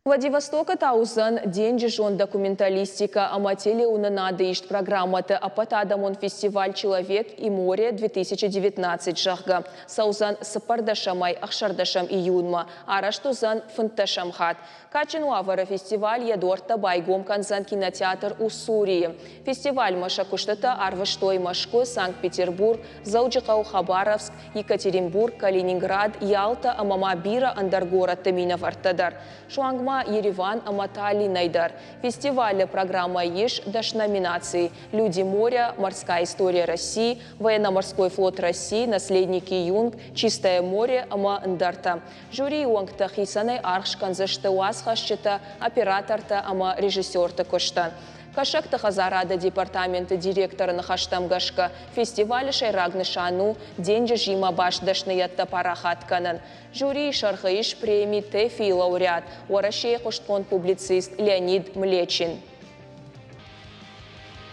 Владивостокы та уыдзӕн денджызон документалистикӕ ӕмӕ телеуынынады ист программӕты ӕппӕтадӕмон фестиваль «Человек и море-2019», зӕгъгӕ, цӕудзӕн цыппӕрдӕсӕмӕй ӕхсӕрдӕсӕм июнмӕ, арӕзт уыдзӕн фынддӕсӕм хатт. Кадджын уавӕры фестиваль йӕ дуӕрттӕ байгом кӕндзӕн кинотеатр «Уссурийы». Фестивальмӕ сӕ куыстытӕ арвыстой Мӕскуы, Санкт-Петербург, Дзӕуджыхъӕу, Хабаровск, Екатеринбург, Калининград, Ялта ӕмӕ ма бирӕ ӕндӕр горӕтты минӕвӕрттӕ дӕр. Суанг ма Ереван ӕмӕ Таллинӕй дӕр. Фестивалы программӕйы ис 10 номинацийы «Люди моря», «Морская история России», «Военно-морской флот России», «Наследники юнг», «Чистое море» ӕмӕ ӕндӕртӕ. Жюрийы уӕнгтӕ хицӕнӕй аргъ скӕндзысты уацхӕсджытӕ, оператортӕ ӕмӕ режиссерты куыстӕн. Кӕсӕгты хӕдзарады департаменты директоры ныхӕстӕм гӕсгӕ, фестивалы сӕйраг нысан у денджызимӕ баст дӕсныйӕдтӕ парахат кӕнын. Жюрийы сӕргъы ис преми ТЭФИ-йы лауреат, Уӕрӕсейы хъуыстгонд публицист Леонид Млечин.